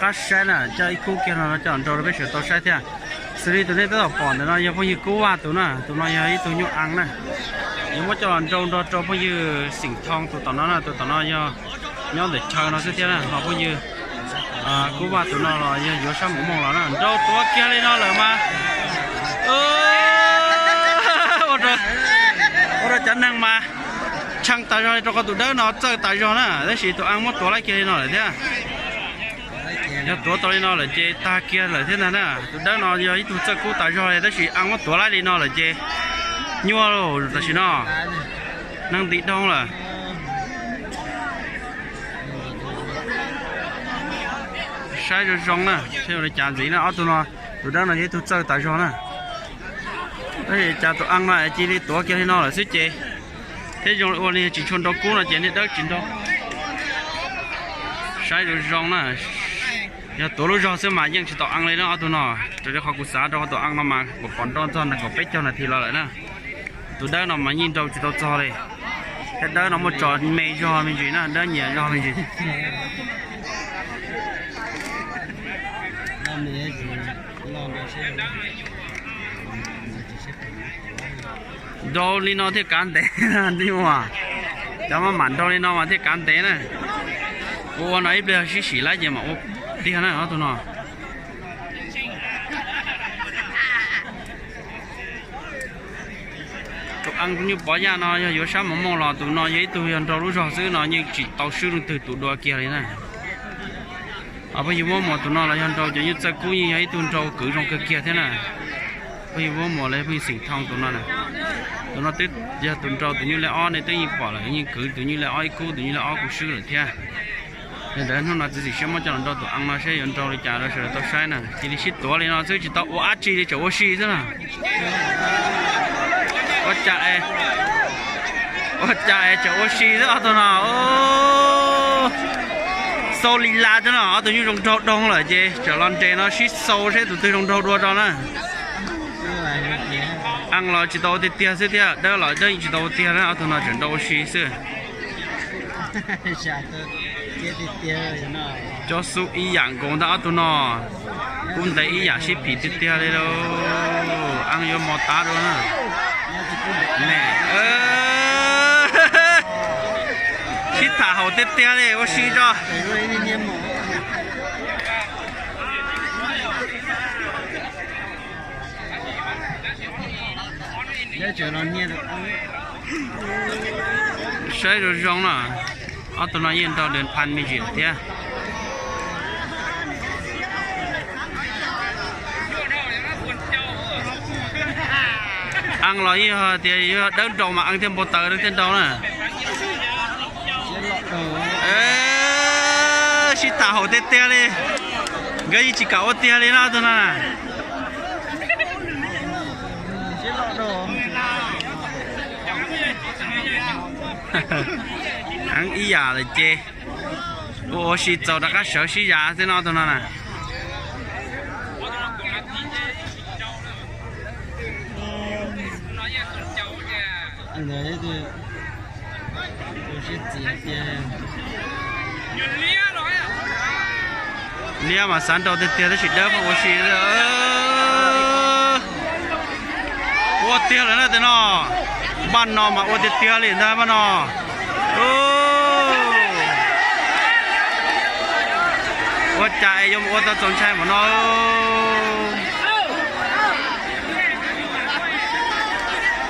Qab saib na, coj ib khub kiag no coj los nrau rau peb sawv daws tau saib thiab. Xws li tus nej tab tom pom ntawm no yog phooj ywg Kub Vaj tus na, tus no yog ib tug nyuj a na. Yuav muab coj los nrau nrog rau phooj ywg Xeem Thoo tus tom no na, tus tom no yog nyob ntawm chaw no xwb thiab na, ho phooj ywg Kub Vaj tus no los yog yuav sab mus moog los na, nrau tuav kiag li no lawm mas. Ua rau cov neeg mas tshee tas zog li rau qhov tus dawb no txawj tas zog na, tab sis tus a muab tuav laib kiag li no lawm thiab. Yog tuav tau li no lawm ces tag kiag lawm thiab ntag na. Tus dawb no yog ib tug txawj kub tas zog li tab sis a muab tuav laib li no lawm ces nyuaj lawm tam sim no, neeg nti doog lawm. Saib zoo zoo na, saib ua li cas ntxiv na, ob tug no, tus dawb no yog ib tug txawj tas zog na. Tab sis cas tus a no cia li tuav kiag li no lawm xwb ces, thiab zoo li ua li tsis tshua nrau kub no ces niag dawb tsis nrau. Saib zoo zoo na, yog tuav lub zog xwb mas yeej tsis tau a li na ob tug no, raws li qhov kuv xav rau qhov tus a no mas kuv pom nrau txog nees nkaum peb caug nas this los lawm na. Tus dawb no mas yeej nrau tsis tau txog li. Thiab dawb no muaj tso me zog me ntsis na, dawb nyias zog me ntsis. Nrau li no thiaj kav ntev, cov maj mam nrau li no mas thiaj kav ntev na. Ua ua no ib pliag sib sim lawm ces mam ua tiag na ob tug no. Tus a nyuj pov yaj no yog yuav sab mus moog los tus no yog ib tug yog nrau lub zog xwb no yeej tsis tau swb leej twg tus dua kiag li na. Phooj ywg Vuab Muas tus no los yog nrau cov nyuj txawj kub yeej yog ib tug nrau kwv zoo kawg kiag thiab na. Phooj ywg Vuab Muas los yog phooj ywg Xeem Thoo tus no na. Tus no twb yog tus nrau tus nyuj lej ob, nej twb yeej pom lawm, yeej kwv tus nyuj lej ob ib khub, tus nyuj lej ob kuj swb lawm thiab. Yog ntawd hnub no txiv txim siab muab coj los nrau tus a no seb yuav nrau li cas rau sawv daws tau saib na. Cia li sib tuav li no xwb tsis tau ua dab tsi li, tseem ua si xwb na. Ua cas, ua cas es tseem ua si xwb ob tug no. Xau li las xwb no, ob tug nyuj zoo nraug doog lawm ces tseem los nres no sib xau seb tus twg zoo nraug dua rau na. A los tsis tau ua tiag tiag xwb thiab, dawb los dawb yeej tsis tau ua tiag na, ob tug no tseem nrau ua si xwb. Cov xub ib yam nkaus ntag ob tug no, kub ntev ib yam sib phim tiag tiag li lauj. A yuav mos tav dua na. Sib tham haum tiag tiag li, ua si tso. Saib zoo zoo na, ob tug no yeej nrau dawm phan me ntsis thiab. A los yeej tias yog dawb nrau mas a thiaj npau taws thiaj nrau na. Sib tham haum tiag tiag li, nkawd yeej tsis kam ua tiag li no tus no na. Heev ib yam lawm ces ua ua si txaus rov qab sawv sib zam xwb no tus no na. Liab mas xav nrau tiag tiag tab sis dawb pheej ua si. Ua tiag lawm na tus no. Npaj no mas ua tiag tiag li ntag npaj no. Ua cas es yuav mus ua tau txaus ntshai npaum no.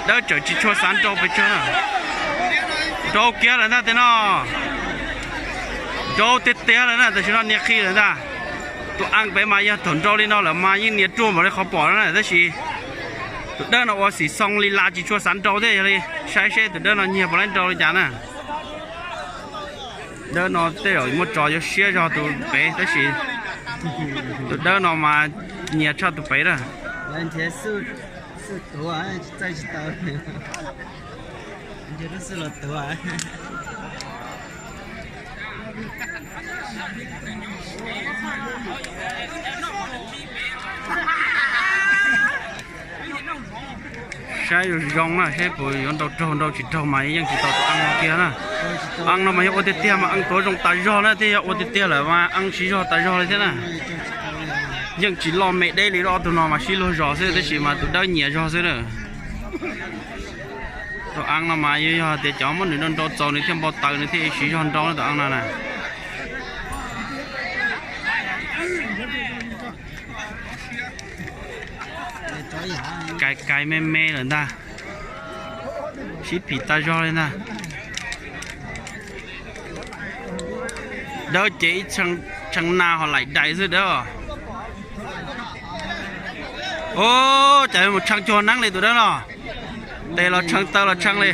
Dawb tseem tsis tshua xav nrau pes tsawg na. Nrau kiag lawm ntag tus no. Nrau tiag tiag lawm na, tam sim no nias qhi lawm ntag. Tus a pem mas yog thaum nrau li no lawm mas yeej nias ruaj npaum li qhov pom no na, tab sis tus dawb no ua xim xoo li las tsis tshua xav nrau thiab, yog li saib seb tus dawb no nyiag puas laib nrau li cas na. Dawb no tej zaum muaj tso yuav siab zog tus pem tab sis tus dawb no mas nyias tshaj tus pem na. Saib zoo zoo na, saib puas yuav nrau raug nrau tsis raug mas yeej tsis tau tus a no kiag na. Ees no mas yog ua tiag tiag mas Ees tuav zoo tas zog na, thiab yog ua tiag tiag lawm mas Ees siv zog tas zog li thiab na. Yeej tsis loj me deb li, ob tug no mas sib luag zos xwb tab sis mas tus dawb nyiam zog xwb na. Tus Ees no mas yog, yog tias cov muab nws nrau nrau txaus nws thiaj npau taws, nws thiaj siv zog nrau tus Ees no na. Kais kais me me lawm ntag. Sib phim tas zog li ntag. Dawb ces ib tshee na ho laim dais xwb dawb. Ub, cas mus tshee cuag neeb li tus dawb no. Tes los tshee taw los tshee li.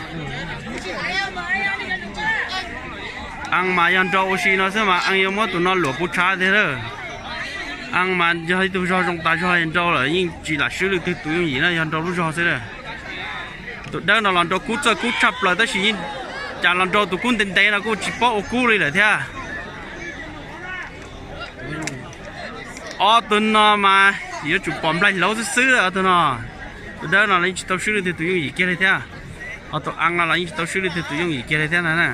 Ees mas yog nrau ua si no xwb mas Ees yuav muab tus no luam puv tshav tiag lawm. Ees mas yog ib tug zog zoo tas zog, nrau lawm yeej tsis lam swb leej twg tus yooj yim na, yog nrau lub zog xwb na. Tus dawb no los nrau kub txawj kub tshaj plaws tab sis yeej cas los nrau tus kub ntev ntev no kuj tsis paub ua kub li lawm thiab. Ob tug no mas yuav tsum pom nplaig hlauv xwb xwb ob tug no. Tus dawb no los yeej tsis tau swb leej twg tus yooj yim kiag li thiab. Ho tus Ees no los yeej tsis tau swb leej twg tus yooj yim kiag li thiab na.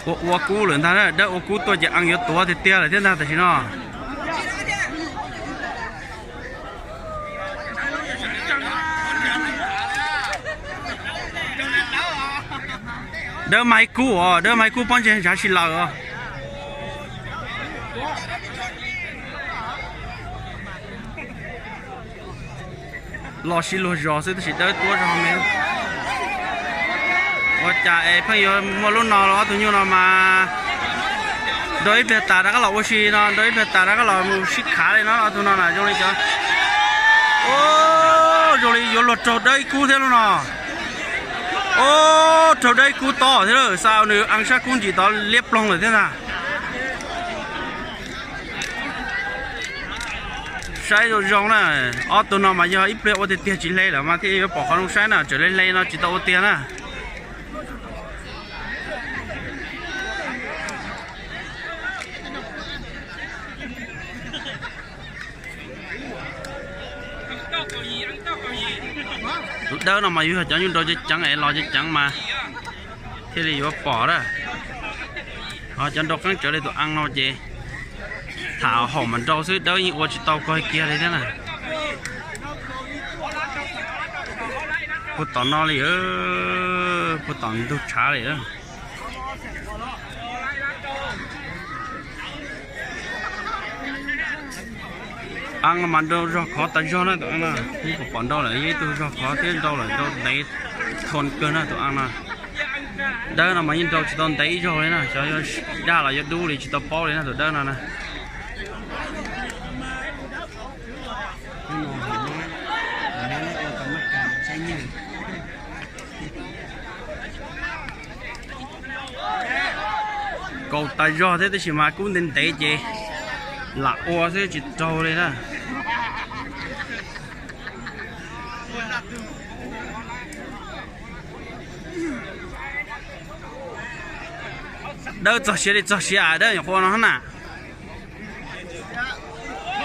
Ua ua kub lawm ntag, dawb ua kub tuaj ces Ees yuav tuav tiag tiag lawm thiab ntag tam sim no. Dawb mag ib kub os, dawb mag ib kub pob ntseg ntshav si lawm os. Los sib luag zos xwb tab sis dawb tuab zog me. Ua cas es pheej yuav muaj lub no los ob tug nyuj no mas nrau ib pliag tas rov qab los ua si no, nrau ib pliag tas rov qab los mus sib khav li no ob tug no na zoo li cov. Ub, zoo li yuav luag raug dawb ib kub thiab lub no. Ub, raug dawb ib kub tob thiab lawm, xa nws Ees sab kub ntsis tod liab ploog lawm thiab ntag. Saib zoo zoo na, ob tug no mas yog ib pliag ua tiag tiag tsis hle lawm mas thiaj yuav pom qhov zoo saib na, tseem hle hle no tsis tau ua tiag na. Tus dawb no mas yog cov nyuj nrau ceev ceev es los ceev ceev mas thiaj li yuav pom na. Ho cov nrau qeeb tsawv li tus Ees no ces tham haum mas nrau xwb, dawb yeej ua tsis tau kog kiag li thiab na. Puag tom no li, puag tom ntug tshav li. Ees mas nrau zog khov tas zog na, tus Ees no pom nrau lawm, yog ib tug zog khov thiab nrau lawm nrau ntev thon kawg na tus Ees no. Dawb no mas yeej nrau tsis tau ntev ib zaug li na, xyov yuav daj los yuav dub li tsis tau paub li na tus dawb no na. Kaus tas zog thiab tab sis mas kub ntev ntev ces lam ua xwb tsis raug li na. Dawb txog siav li txog siav dawb nyuam qhuav no na.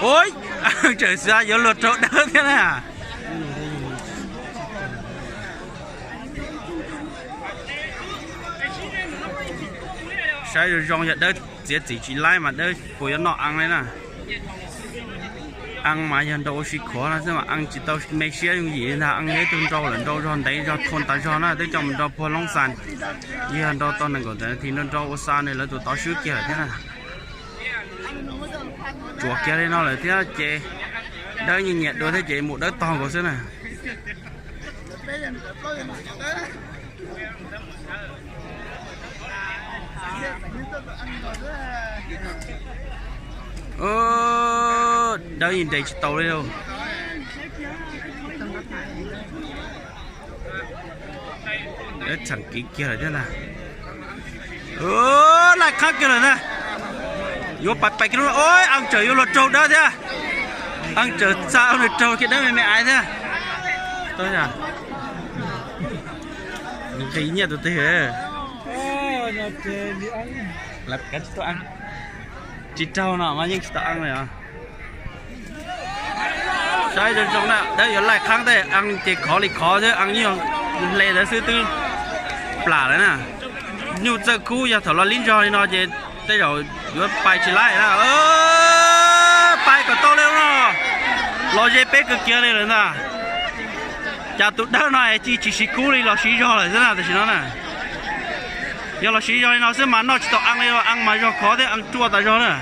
Ua, tsawm xav yuav luag raug dawb thiab na. Saib zoo zoo yog dawb txiav txim tsis laib mas dawb puas yuav noj Ees li na. Ees mas yog nrau ua si khuav no xwb mas Ees tsis tau me siab yooj yim li ntag, Ees yog ib tug nrau lawm nrau zog ntev zog thon tas zog na, twb coj mus nrau puag loob xas, yog nrau tau nees nkaum tawm nas this nrau nrau ua xa nws lawv tus tod swb kiag lawm thiab na. Tsuas kiag li no lawm thiab ces dawb nyiam nyiam dua thiab ces mus dawb tog nkaus xwb na. Dawb yeej nres tsis tau li lauj. Dawb txheem kiv kiag lawm thiab ntag. Laij qhab kiag lawm ntag. Yuav pais pais kiag lub, Ees tsawm yuav luag raug dawb thiab. Ees tsawm xa nws raug kiag dawb me me aiv thiab. Nqis nyiaj tus twg. Tsis raug no mas yeej tsis tau Ees li os. Saib zoo zoo na, dawb yuav laij qhab tej, Ees ces khov li khov thiab, Ees yeej Hle ntawd xwb twb plam lawm na. Nyuj txawj kub, yog thaum los li nrog li no ces tej zaum yuav pais tsis laib na. Pais kom tau li no, los ze peb kawg kiag li lawm ntag. Cas tus dawb no es cia tsis siv kub li, los siv zog lawm xwb na tam sim no na. Yog los siv zog li no xwb mas noj tsis tau aa li, aa mas zog khov thiab aa ruaj tas zog na.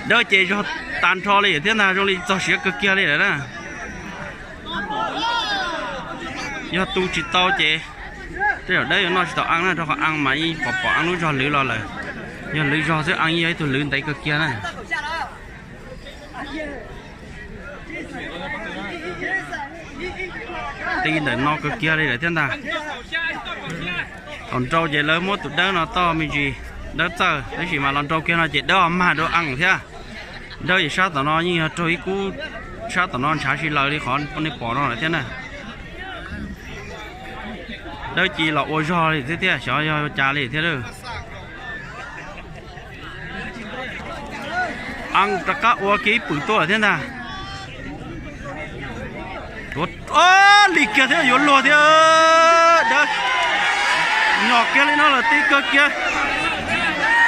Dawb ces zog tag nrho li thiab ntag, zoo li txog siav kawg kiag li lawm na. Yog tu tsis tau ces tej zaum dawb yuav noj tsis tau aa na, rau qhov aa mas yeej pom pom aa lub zog lwv los lawm. Yog lwv zog xwb aa yeej yog ib tug lwv ntev kawg kiag na. Ti ntawm no kawg kiag li lawm thiab ntag. Thaum nrau ces lawv muab tus dawb no toj me ntsis, dawb txawj, tab sis mas los nrau kiag no ces dawb ho mag dua aa thiab. Dawb ces sab tom no yeej yog raug ib kub, sab tom no ntshav si laws li qhov nej pom no lawm thiab na. Dawb cia los ua zog li xwb thiab, xyov yog ua cas li thiab lawm. Aa rov qab ua kiag ib pwm tuaj lawm thiab ntag. Ua li kiag thiab yuav luag thiab. Dawb nyom kiag li no lawm, ti kawg kiag.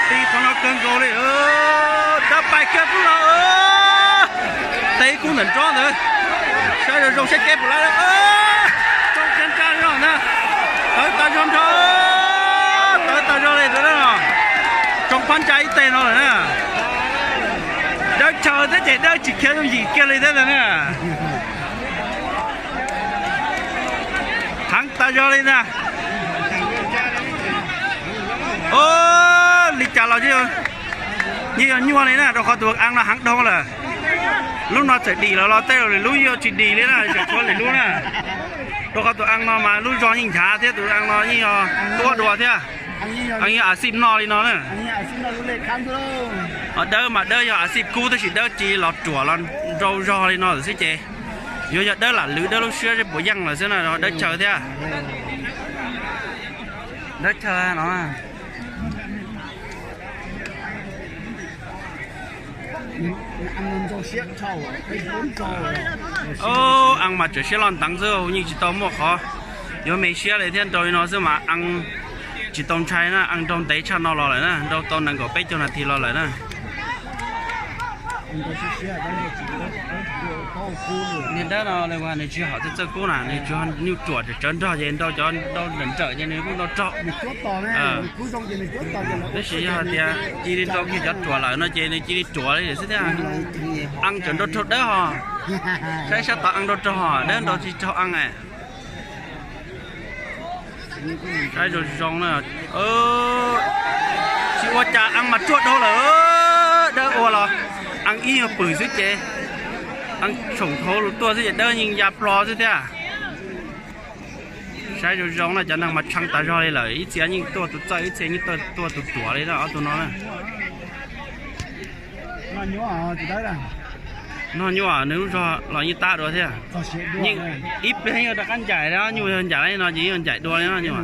Ti qhov no kawg nkaus li. Dawb pais kiag kub los, te kub ntawm nrob ntawd. Saib zoo zoo saib kev puas laib. Tsoom kiag ntsa no na, tawv tas zog nrho, tawv tas zog li ntawd na. Tsoom phab ntsa ib teg no lawm na. Dawb chaw thiab ces dawb tsis khiav yooj yim kiag li thiab ntag na. Heev tas zog li ntag. Li cas los yeej yog nyuaj li na, rau qhov tus aa no heev dhau lawm. Lub no txawm dim lawm los tej zaum lwm lub yeej yuav tsis dim li na, tseem tshuav lwm lub na. Rau qhov tus aa no mas lub zog yeej nchav thiab tus aa no yeej yog tuab dua thiab. Aa yeej yog a xij noj li no na. Ho dawb mas dawb yog a xij kub tab sis dawb cia los ruam los nrau zog li no xwb ces yuav yog dawb lam lwv dawb lub siab seb puas yeej lawm xwb na, dawb chaw thiab. Dawb chaw no. Aa mas tseem siab loj nteev xwb, yeej tsis tau muaj qhov yuav me siab li thiab, nrau li no xwb mas aa tsis tau ntshai na, aa nrau ntev tshaj no los lawm na, nrau tau nees nkaum peb caug nas this los lawm na. Niag dawb no nws tsis hom txawj kub na, nws tsuas nyuj ruam tsawv nrog ces nrau cov nrau nrawm nrawm ces nws kuj nrau raug. Tab sis yog hais tias cia li nrau kiag cov ruam lawm no ces nws cia li ruam li xwb thiab. Aa tseem nrau raug dawb ho. Saib sab tod aa nrau raug ho, dawb nrau tsis raug aa. Saib zoo zoo na. Tsis ua cas, aa mas ruaj dhau lawm. Dawb ua los aa ib nyuag pwm xwb ces aa tshoom hauv lus tuaj xwb ces dawb yeej ya plho xwb thiab. Saib zoo zoo na, cov neeg mas tshee tas zog li lawm, ib txhia yeej tuaj tus txawj, ib txhia yeej tuaj tus ruam li na, ob tug no na. Noj nyuaj, nws lub zog los yeej tab dua thiab. Yeej ib pliag yeej rov qab ncaim li, nyuj yog ncaim li no ces yeej ncaim dua li no nyuj.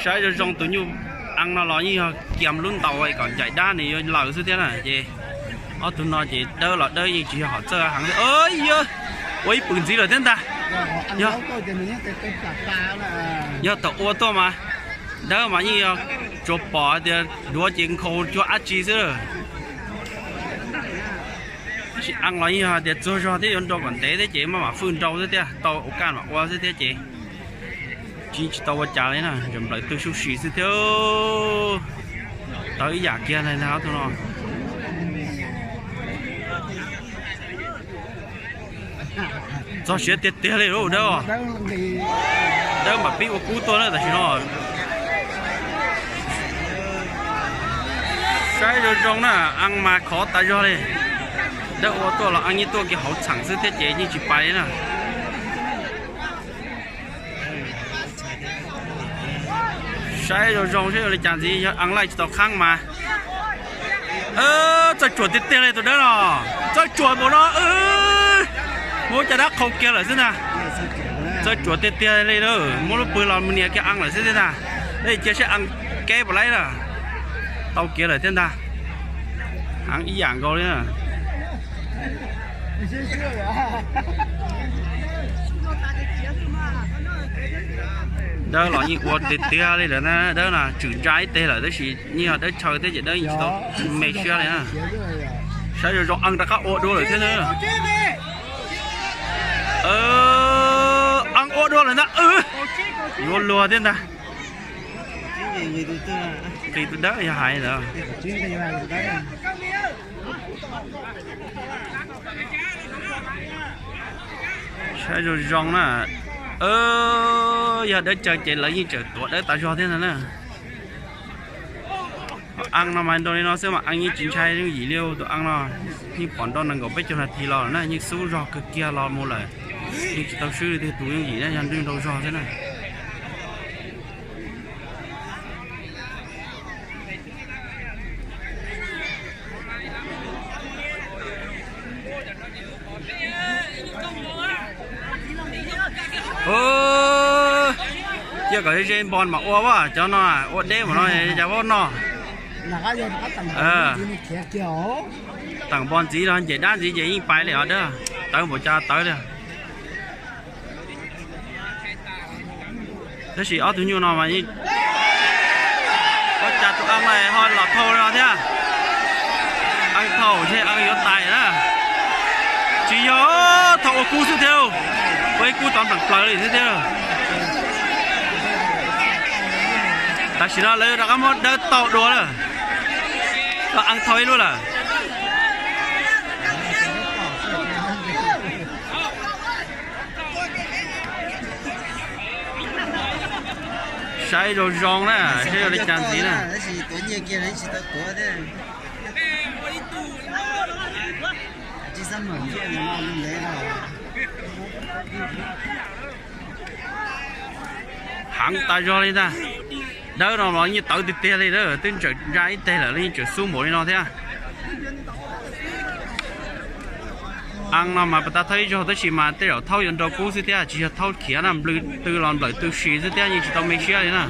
Saib zoo zoo tus nyuj aa no los yeej yog kiam lub ntaus kom ncaim dab nws yuav lawm xwb thiab na ces ob tug no ces dawb los dawb yeej tsis yog hom txawj heev li. Ua ib pwm ntxiv lawm thiab ntag. Yog thaum ua tuaj mas dawb mas yeej yog tsuas pom hais tias duav ces nkhaus cuag dab tsi xwb. Tab sis aa los yeej yog hais tias txuag zog thiab yuav nrau kom ntev thiab ces maj mam fwj nrau xwb thiab, tau ua kaj mam ua xwb thiab ces tsis tsis tau ua cas li na, nplaws tw sub si xwb thiab. Tawv ib yam kiag li ntag ob tug no. Txog siav tiag tiag li lauj dawb. Dawb mam pib ua kub tuaj na tam sim no. Saib zoo zoo na, aa mas khov tas zog li. Dawb ua tuaj los aa yeej tuaj kiag hauv txheem xwb thiab ces yeej tsis pais li na. Saib zoo zoo seb ua li cas ntxiv, yog aa laij tsis tau qhaab mas. Txawj tsuam tiag tiag li tus dawb no. Txawj tsuam npaum no, muab caj dab qhau kiag lawm xwb ntag. Txawj tsuam tiag tiag li, muab lub pwg los mus nias kiag aa lawm xwb thiab ntag. Cia seb aa keb puas laib na. Tau kiag lawm thiab ntag. Heev ib yam nkaus li na. Dawb los yeej ua tiag tiag li lawm na, Dawb no tswm ntsa ib teg lawm tab sis yeej yog Dawb chaw thiab ces Dawb yeej tsis tau me siab li na. Saib zoo zoo Eeb rov qab ua dua lawm thiab na. Eeb ua dua lawm ntag. Yuav luag thiab ntag. Qis tus Dawb yog hais ntawd. Saib zoo zoo na. Yog Dawb caw ces lawv yeej tseem tuav Dawb tas zog thiab ntag na. Eeb no mas nrau li no xwb mas Eeb yeej tsis ntshai yooj yim li. Tus Eeb no yeej pom nrau nees nkaum peb caug nas this los na, yeej xub zog kawg kiag los mus lawm. Yeej tsis tau swb li twg tus yooj yim na, yog nrau zog xwb na. Cia kom ze npos mas ua, cov no ua deb mus no cas vab no. Teem npos ntxiv los nce dab ntxiv ces yeej pais li os Dawb, tawv npaum cas tawv li. Tab sis ob tug nyuj no mas ua cas tus Eeb no ho los thau no thiab. Eeb thau thiab Eeb yuav tais na. Tsis yog, thau ua kub xwb thiab, ua ib kub tov nplees plaws li xwb thiab. Tam sim no lawv rov qab muab Dawb tau dua lawm. Eeb thau ib lub lawm. Saib zoo zoo na, saib zoo li cas ntxiv na. Heev tas zog li ntag. Dawb no los yeej tawv tiag tiag li, twb ntsaws ntsa ib teg lawm los yeej tseem xub npaum li no thiab. Eeb no mas pas tas thaub ib zaug tab sis mas tej zaum thaub yuav nrau kub xwb thiab tsis yog thaub khiav na, nplws tw los nplawm tw si xwb thiab yeej tsis tau me siab li na.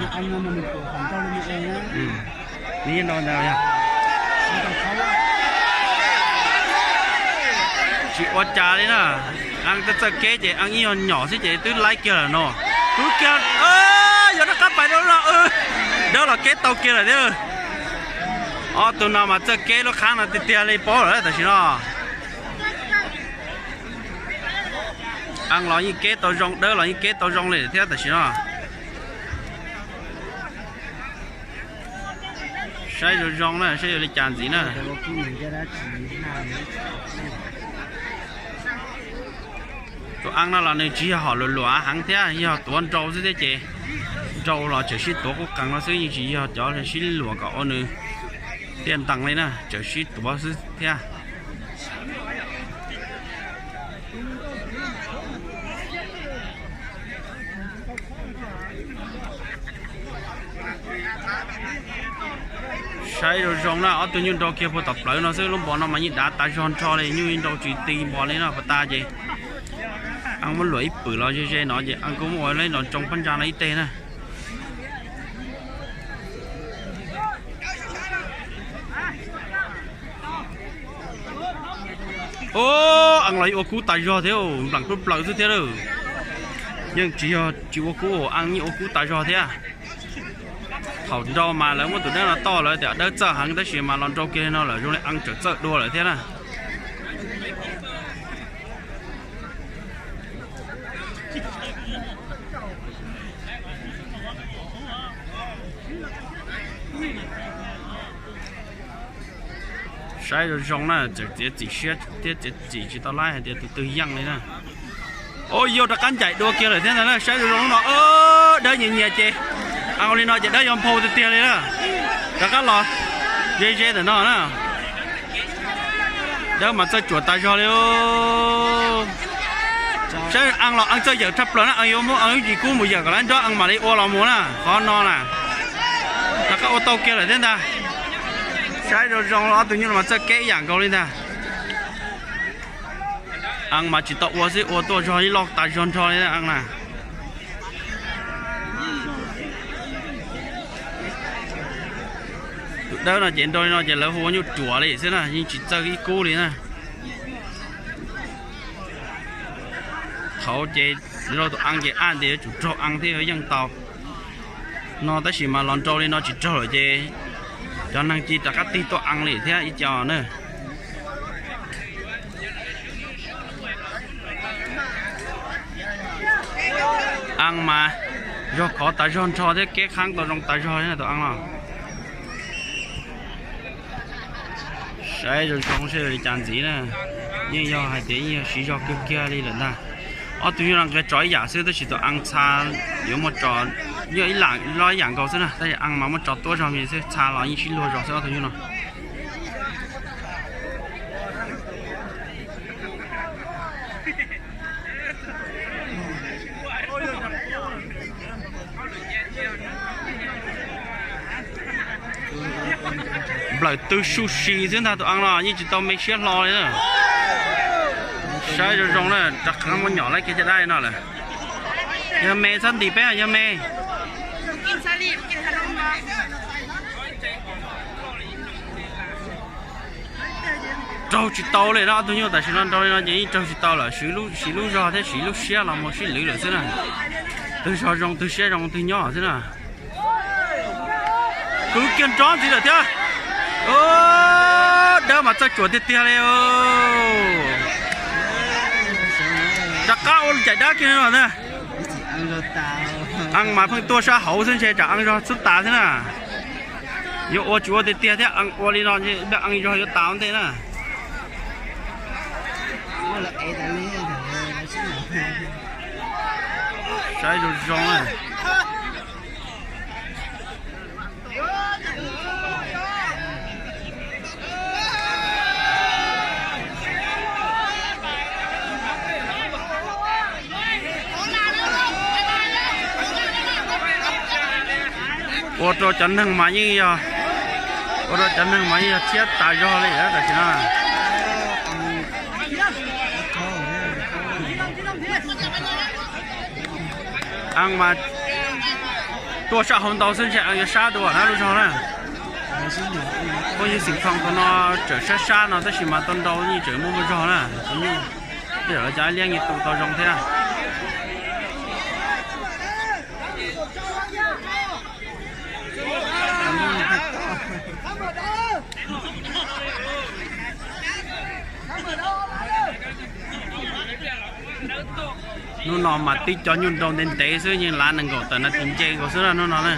Tsis ua cas li na. Eeb txawj txawj keb ces Eeb ib nyuag nyom xwb ces twb laib kiag lawm no. Twb kiag, yog rov qab pais rau no, Dawb los keb tau kiag lawm thiab. Ob tug no mas txawj keb lub qhab no tiag tiag li paub lawm tam sim no. Eeb los yeej keb tau zoo, Dawb los yeej keb tau zoo li thiab tam sim no. Saib zoo zoo na, saib yuav li cas ntxiv na. Tus Eeb no los nws tsis yog hom luam luam heev thiab, yog tuav nrau xwb thiab ces nrau los tseem sib tuav qub qees no xwb, yeej tsis yog cov sib luam kom ua nws tiaj ntees li na, tseem sib tuav xwb thiab. Saib zoo zoo na, ob tug nyuj nrau kiag puag tom plawv no xwb, lub npos no mas yeej dav tas zog nrho li, nyuj nrau tsis ti npos li no pas tas ces Eeb muab luam ib pwm los ze ze no ces Eeb kuj muab ua lub nrov tsoo phab ntsa no ib teg na. Eeb los yeej ua kub tas zog thiab, npleem plaws plaws xwb thiab lawm. Yeej tsis yog tsis ua kub, Eeb yeej ua kub tas zog thiab. Thaum nrau mas lawv muab tus dawb no toj lawv tias dawb txawj heev tab sis mas los nrau kiag li no lawm zoo li Eeb tseem txawj dua lawm thiab na. Saib zoo zoo na, txawm txiav txim siab thiab txiav txim tsis tau laib hais tias tus twg yeej li na. Ua yau rov qab ncaim dua kiag lawm thiab ntag na, saib zoo zoo no, dawb nyias nyias ces, ua li no ces dawb yuav nphau tiag tiag li na. Rov qab los ze ze ntawm no na. Dawb mas txawj tsuam tas zog li. Saib Eeb los Eeb txawj yawm tshaj plaws na, Eeb yuav muab Eeb yim kub mus yawm kom lawv nrog Eeb mam li ua los mus na, qhov no na. Rov qab ua tau kiag lawm thiab ntag. Saib zoo zoo los ob tug nyuj no mas txawj keb ib yam nkaus li ntag. Eeb mas tsis tau ua xwb, ua tuaj zog ib loj tas zog nrho li Eeb na. Tus dawb no ces nrau li no ces lawv hu ua nyuj ruam li xwb na, yeej tsis txawj ib kub li na. Thaud ces lawv tus Eeb ces Eeb tias yuav tsum raug Eeb thiab yuav yeej tau no, tab sis mas los nrau li no tsis raug lawm ces cov neeg cia li rov qab tig tuaj Eeb li thiab ib co na. Eeb mas yog khov tas zog nrho thiab keb qhaab tau zoo tas zog li na tus Eeb no. Saib zoo zoo seb li cas ntxiv na. Yeej yog hais tias yeej yog siv zog kawg kiag li lawm ntag. Ob tug nyuj no nqis tso ib yam xwb tab sis tus Eeb txha yuav muaj tso, yog ib lam loj ib yam nkaus xwb na, tab sis Eeb mas muaj tso tuab zog li xwb, txha los yeej sib luag zog xwb ob tug nyuj no. Nplawm twg su si xwb ntag, tus Eeb no yeej tsis tau me siab hlo li na. Saib zoo zoo na, rov qab muab nyom lawv kiag caj dab no lawm. Yog me txhob ntim peb, yog me. Raug tsis tau li no, ob tug nyuj tam sim no nrau li no ces yeej raug tsis tau lawm, siv lub zog thiab siv lub siab los mus sib lwv lawm xwb na. Twg zog zoo twg siab zoo twg nyob xwb na. Kwv kiag nrov ntxiv lawm thiab. Dawb mas txawj tsuam tiag tiag li. Rov qab ua caim dab kiag no na. Eeb mas pheej tuaj sab hauv xwb ntshe tsam Eeb zog xub tas xwb na. Yuav ua tsis ua tiag tiag thiab, Eeb ua li no, Eeb zog yuav tas ua ntej na. Saib zoo zoo na. Ua rau cov neeg mas yeej yog, ua rau cov neeg mas yeej yog thiab tas zog li tam sim no. Eeb mas tuaj sab hauv ntau xwb ntshe Eeb yuav sab dua na lub zog na. Phooj ywg Xeem Thoom tus no tseem sab sab no tab sis mas tau nrau yeej tseem muaj muaj zog na. Tej zaum lawv cov liab yeej tu tau zoo thiab. Hnub no mas tib co nyuj nrau ntev ntev xwb yeej lav nees nkaum tawm nas this nce nkaus xwb na hnub no na.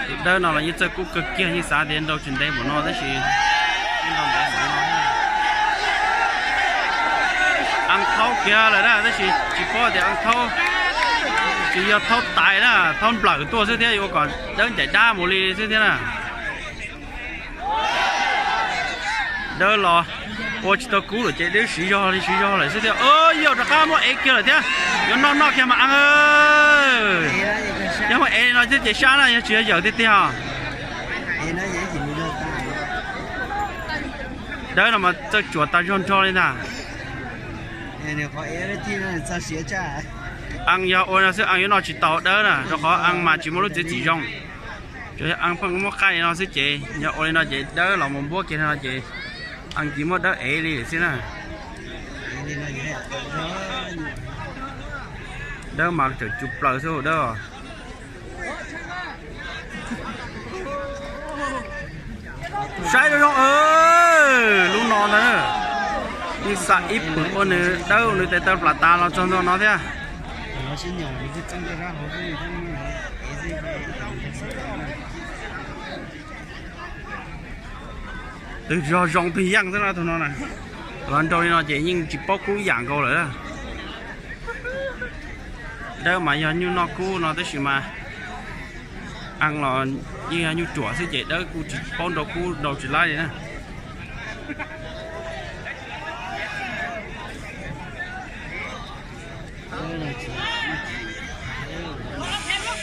Tus dawb no los yeej txawj kub kawg kiag, yeej xav tias nrau tsis ntev npaum no tab sis nrau ntev npaum no. Eeb thaub kiag lawm na tab sis tsis paub tias Eeb thaub, tsis yog thaub tais na, thaub nplawm tuaj xwb thiab yuav ua kom dawb ncaim dab mus li xwb thiab na. Dawb los ua tsis tau kub lawm ces dawb siv zog li siv zog lawm xwb thiab. Yog rov qab muab ev kiag lawm thiab, yuav noj noj kiag mas Eeb. Yog muab ev li no thiab ces sab na, yog tsis yog yawm tiag tiag os. Dawb no mas txawj tsuam tas zog nrho li ntag. Eeb yog ua no xwb Eeb yuav noj tsis tau dawb na, rau qhov Eeb mas tsis muaj lub txiav txim zoo. Tsuas yog Eeb pheej muab qaij li no xwb ces yog ua li no ces dawb los mus npuab kiag li no ces Eeb cia muab dawb ev li xwb na. Dawb mas tseem tsw plaws xwb dawb. Saib zoo zoo, lub no ntag na. Yeej xa ib pwm ua nws dawb nws tes taw plam tas los txog ntua no thiab. Twg zog zoo twg yeej xwb na tus no na. Los nrau li no ces yeej tsis paub kub yam nkaus lawm. Dawb mas yog nyuj noj kub no tab sis mas Eeb los yeej yog nyuj ruam xwb ces dawb kuj tsis paub nrau kub nrau tsis laib li na.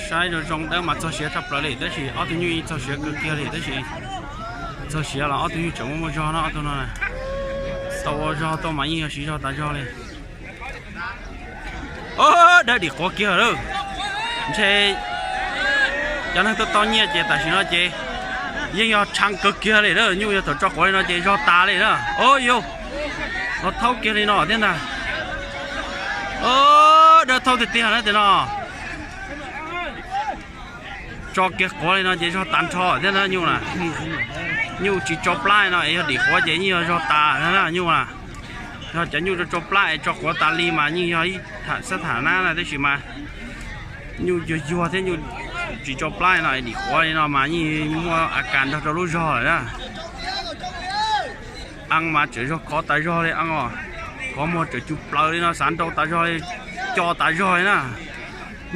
Saib zoo zoo dawb mas txog siav tshaj plaws li tab sis ob tug nyuj yeej txog siav kawg kiag li tab sis txog siav los ob tug nyuj tseem muaj muaj zog no ob tug no. Tau ua zog tau mas yeej yog siv zog tas zog li. Dawb dim quav kiag lawm. Ntshe cov neeg tuaj tau nyiaj ces tam sim no ces yeej yog tshee kawg kiag li na, nyuj yog thaum tso quav li no ces zog tas li na. O yus, Los thaub kiag li no thiab ntag. Dawb thaub tiag tiag na tias no. Tso kiag quav li no ces zog tas nrho thiab na nyuj na. Nyuj tsis tso plab no es yog dim quav ces yeej yog zog tas na nyuj na. Yog cov nyuj tso plab es tso quav tas li mas yeej yog ib tham xab tham nab na, tab sis mas nyuj yuag yuag thiab nyuj tsis tso plab no es dim quav li no mas yeej muaj a kas nrog rau lub zog lawm na. Eeb mas tseem zog khov tas zog li eeb os. Khov muag tseem cug plaws li no xav nrau tas zog li, co tas zog li na.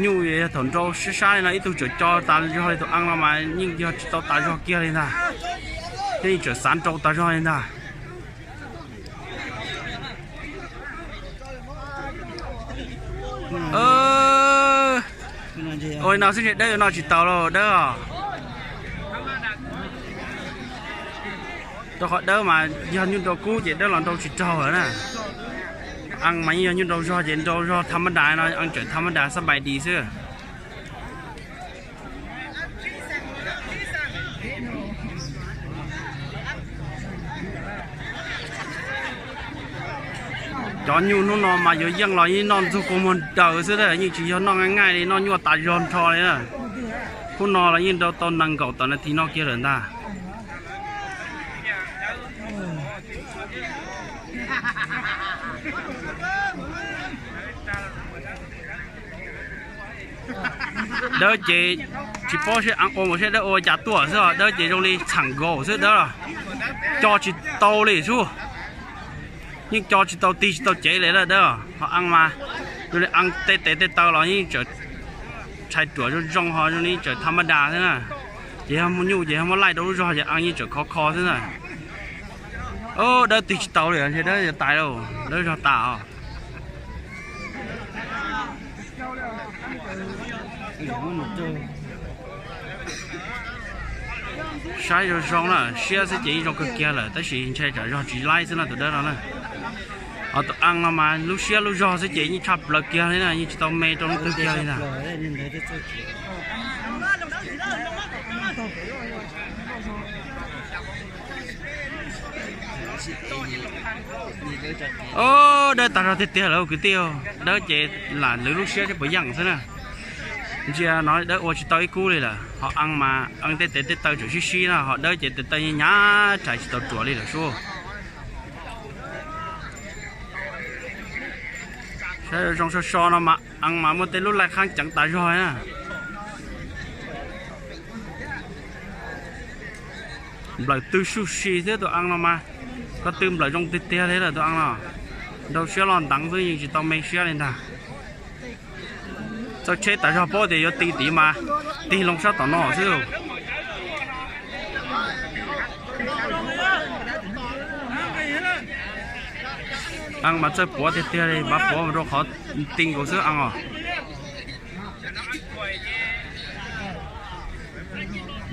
Nyuj yog thaum nrau sab sab li no ib tug tseem co tas zog li tus eeb no mas yeej yog tsis tau tas zog kiag li ntag. Yeej tseem xav nrau tas zog li ntag. Ua li no xwb ntshe dawb no tsis taus lauj dawb os. Rau qhov dawb mas yog nyuj nrau kub ces dawb los nrau tsis raug lawm na. Eeb mas yeej yog nyuj nrau zog ces nrau zog tham mab das no, eeb tseem tham mab das xab npais dis xwb. Cov nyuj hnub no mas yuav yeej los yeej noj ntxuag kua muag daws xwb, yeej tsis yog noj nqaij nqaij li, noj nyuaj tas zog nrho li na. Hnub no los yeej nrau tau nees nkaum tawm nas this no kiag lawm ntag. Dawb ces tsis paub seb eeb ua mus seb dawb ua cas tuaj xwb os, dawb ces zoo li txheem nkaus xwb dawb los co tsis tau li xwb. Yeej co tsis tau, tig tsis tau cev li dawb os. Ho eeb mas zoo li eeb tej tes tej taw los yeej tseem rhais ruam zoo zoo, ho zoo li tseem tham mab das xwb na. Ces yog muaj nyuj ces yog muab laij rau lub zog ces eeb yeej tseem khov kho xwb na. Dawb tig tsis tau li, ntshe dawb yuav tais lauj, dawb zog tas os. Saib zoo zoo na, siab xwb ces yeej zoo kawg kiag lawm, tab sis ntshe tsam zog tsis laib xwb no tus dawb no na. Ho tus eeb no mas lub siab lub zog xwb ces yeej tshaj plaws kiag li na, yeej tsis tau me rau leej twg kiag li ntag. Dawb tas zog tiag tiag lawm kwv tij, dawb ces lam lwv lub siab seb puas yeej xwb na. Ntsia no dawb ua tsis tau ib kub li lawm, ho eeb mas eeb tej tes tej taw tseem sib sib na, ho dawb ces tes taw hnyav hnyav rhais tsis tau ruam li lawm sub. Saib zoo so so no mas eeb mas muaj tej lub laij qhaab ceev tas zog na. Nplawm tw suj si xwb tus eeb no mas, ko tw nplawm zoo tiag tiag li lawm tus eeb no. Nrau siab loj nteev xwb yeej tsis tau me siab li ntag. Txawj tsheb tas zog paub tias yuav tig tid mas tig loo sab tom no xwb. Eeb mas txawj puav tiag tiag li, mas puav rau qhov ti nkaus xwb eeb os.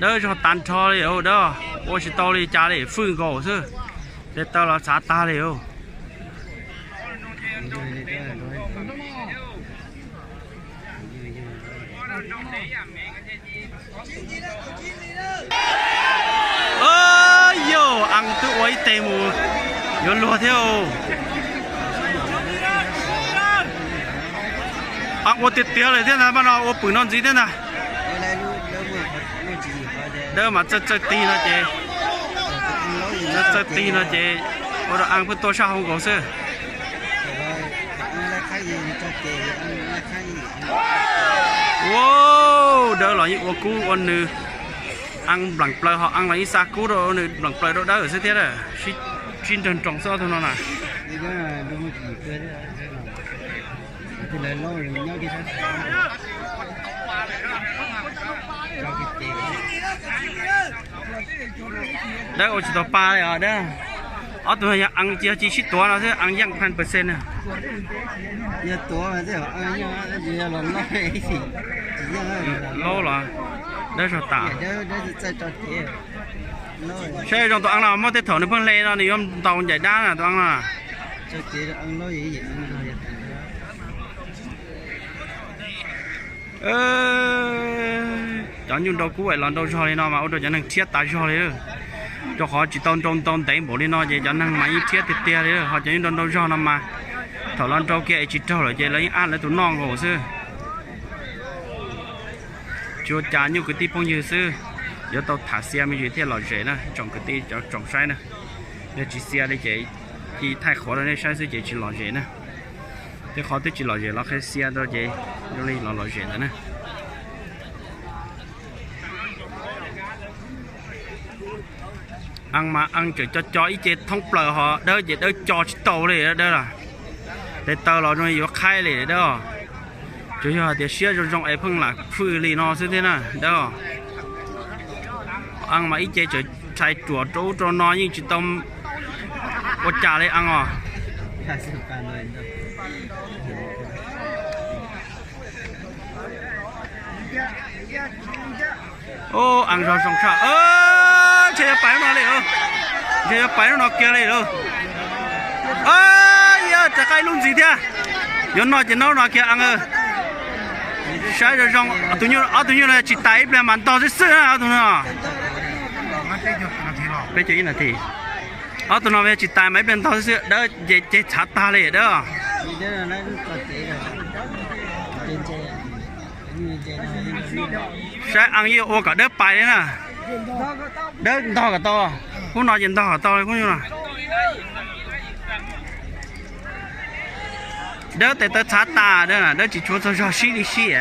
Dawb zog tas nrho li dawb, ua tsis tau li cas li, fwj nkaus xwb. Tes taw los txhav tag li. Yauj, eeb twb ua ib teg mus yuav luag thiab. Eeb ua tiag tiag lawm thiab ntag, mas no ua pwm no ntxiv thiab ntag. Dawb mas txawj txawj tig no ces, txawj tig no ces ua rau eeb pheej tuaj sab hauv nkaus xwb. Ua, dawb los yeej ua kub ua nws. Eeb npleem plaws ho eeb los yeej xa kub rau nws npleem plaws rau dawb xwb thiab. Sib nrawg nroos xwb ob tug no na. Dawb ua tsis tau pa li os dawb. Ob tug no yog eeb, yog cia sib tuav no xwb eeb yeej phan pawg xees na. Laub los dawb zog tas. Saib zoo tus eeb no muab tej thaum nws pheej hle no nws yuav ntaus ncaim dab na tus eeb no. Cov nyuj nrau kub es los nrau zog li no mas ua rau cov neeg rhiab tas zog li. Rau qhov tsis tau nrau ntau ntev npaum li no ces cov neeg mas yeej rhiab tiag tiag li, ho cov yeej nrau nrau zog no mas thaum los nrau kiag es tsis raug lawm ces lawv yeej ab lawv tus noj nkaus xwb. Tsis ua cas, nyuj kwv tij phooj ywg xwb, yuav tau tham xia me ntsis thiaj lom zem na tsoom kwv tij cov tsoom saib na. Yog tsis xia li ces cia thaij qhuav rau nej saib xwb ces tsis lom zem na. Tej qhov twb tsis lom zem los qhia xia rau ces zoo li los lom zem ntawd na. Ees mas ees tseem co co ib ce thoob plaws, ho dawb ces dawb co tsis tau li dawb los. Tes taw los zoo yuav qhaib li dawb os. Tsuas yog hais tias siab zoo zoo es pheej lam fwj li no xwb thiab na dawb os. Ees mas ib ce tseem rhais ruam rau ub rau no yeej tsis tau ua cas li ees os. Ees zog zoo tshaj, ntshe yuav pais lub no li, ntshe yuav pais lub no kiag li lauj. Yog rov qab ib lub ntxiv thiab. Yuav no ces noj no kiag ees. Saib zoo zoo, ob tug nyuj no tsis tais ib pliag mas ntog xwb xwb na ob tug no. Peb caug ib nas this. Ob tug no tsis tais mas ib pliag ntog xwb xwb, dawb ces ceg txhav tag li dawb. Saib ees yeej ua kom dawb pais li na. Dawb ntog kom tau, khub no ces ntog kom tau li khub no. Dawb tes taw txhav tas, dawb tsis tshua txog zog sib li sib.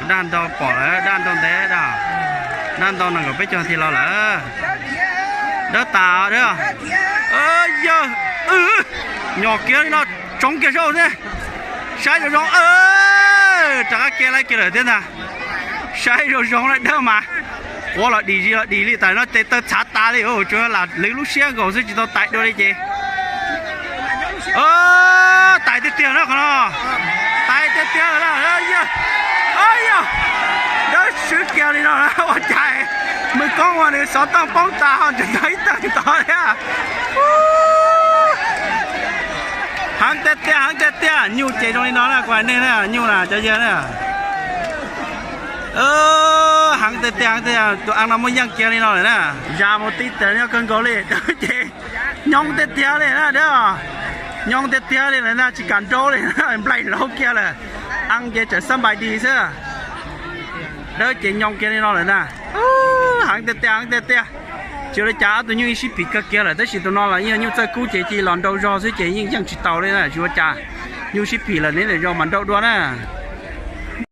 Daj ntau pom lawm, daj ntau ntev daj, daj ntau nees nkaum peb caug nas this los lawm. Dawb tas dawb. Yawg, nyom kiag li no, tsoov kiag saib thiab. Saib zoo zoo, rov qab kiag lawm kiag lawm thiab ntag. Saib zoo zoo na dawb mas, quav los dim zis los dim li tas no tes taw txhav tas li, tsuas lam lwv lub siab nkaus xwb tsis tau tais dua li ces. Tais tiag tiag na qhov no. Tais tiag tiag lawm na. Yog, dawb swb kiag li no ua cas, me koob ua nws xov tooj poob tas ho tseem tau ib tawg tod thiab. Heev tiag tiag, heev tiag tiag, nyuj ces zoo li no na kuv hais nej na, nyuj na cov yawg na. Heev tiag tiag, heev tiag, tus ees no muaj yeej kiag li no lawm na. Zas mus tib tag nyob kawg nkaus li, dawb ces nyoos tiag tiag li na dawb. Nyoos tiag tiag li lawm na, tsis kam nraub li, nplaig laub kiag lawm. Ees ces tseem xab npais dis xwb. Dawb ces nyoos kiag li no lawm na. Heev tiag tiag, heev tiag tiag. Tsis ua li cas, ob tug nyuj yeej sib phim kawg kiag lawm, tab sis tus no los yeej yog nyuj txawj kub ces cia los nrau zog xwb ces yeej yeej tsis tau li na, tsis ua cas. Nyuj sib phim lawm neb lwm zaus mam nrau dua na.